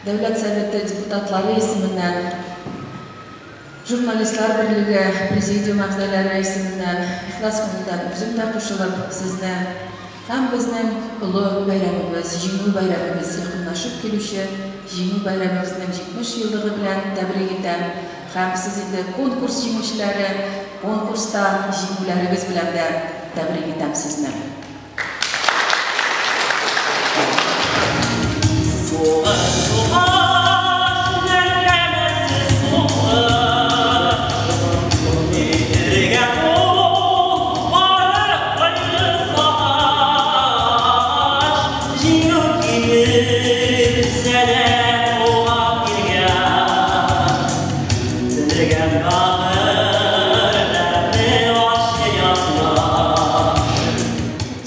Дәүләт Советы депутатлары исеменнән, Журналистлар берлеге президиум әгъзалары исеменнән ихлас күңелдән үзем дә кушылып, сезне һәм безнең олы бәйрәмебез, Җиңү бәйрәмебез, якынлашып килүче Җиңү бәйрәмебезнең 70 еллыгы белән тәбрик итәм һәм сез инде конкурс җиңүчеләре, конкурста җиңүләрегез белән дә тәбрик итәм сезне.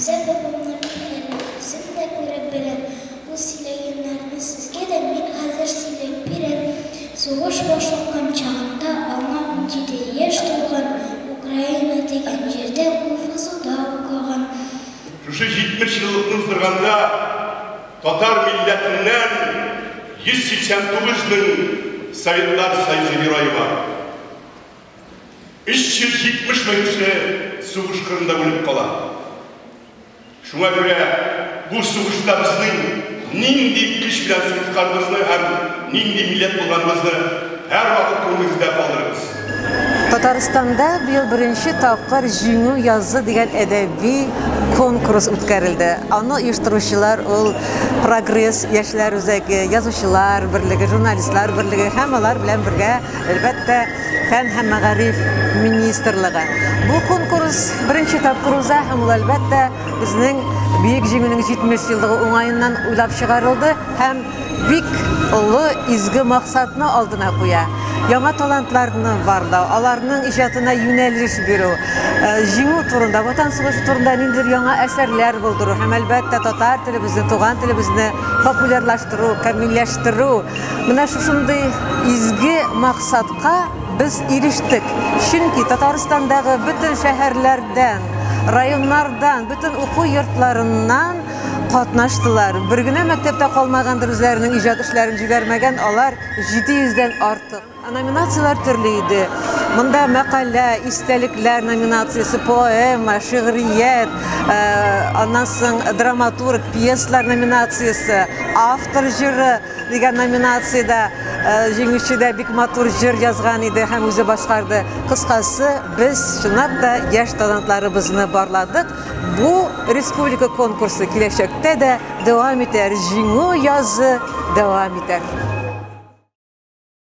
Хәмзә бабамны мин әле үзем дә күреп беләм. Ул сөйләгәннәрне сезгә дә мин хәзер сөйләп бирәм. Сугыш башланган чагында аңа 17 яшь тулган, Украина дигән җирдә ул ФЗОда укыган. Шушы 70 еллыкны уздырганда татар милләтеннән 189 мең Советлар Союзы Герое бар. 370 мең кеше сугыш кырында үлеп кала. Шуңа күрә бу сугышта безнең нинди көч белән сугышканыбызны һәм нинди милләт булганыбызны һәрвакыт күңелегездә калдырыгыз. Татарстанда быел беренче тапкыр Җиңү язы дигән әдәби конкурс үткәрелде. Аны оештыручылар ул Прогресс яшьләр үзәге, язучылар берлеге, журналистлар берлеге һәм алар белән бергә, әлбәттә, Фән һәм мәгариф министрлыгы. Бу конкурс беренче тапкыр уза һәм ул, әлбәттә, безнең Бөек Җиңүнең 70 еллыгы уңаеннан уйлап чыгарылды һәм бик олы изге максатны алдына куя. Яңа талантларны барлау, аларның иҗатына юнәлеш бирү, җиңү турында, Ватан сугышы турында ниндидер яңа әсәрләр булдыру һәм, әлбәттә, татар телебезне, туган телебезне популярлаштыру, камилләштерү. Менә шушындый изге максатка без ирештек. Чөнки Татарстандагы бөтен шәһәрләрдән, районнардан, бөтен уку йортларыннан катнаштылар. Бер генә мәктәптә калмагандыр үзләренең иҗат эшләрен җибәрмәгән, алар 700 дән артык. Номинацияләр төрле иде. Монда мәкалә, истәлекләр номинациясе, поэма, шигърият, аннан соң драматург, пьесалар номинациясе, автор җыры дигән номинациядә җиңүче дә бик матур җыр язган иде һәм үзе башкарды. Кыскасы, без чынлап та яшь талантларыбызны барладык. Бу республика конкурсы киләчәктә дә дәвам итәр, җиңү язы дәвам итәр.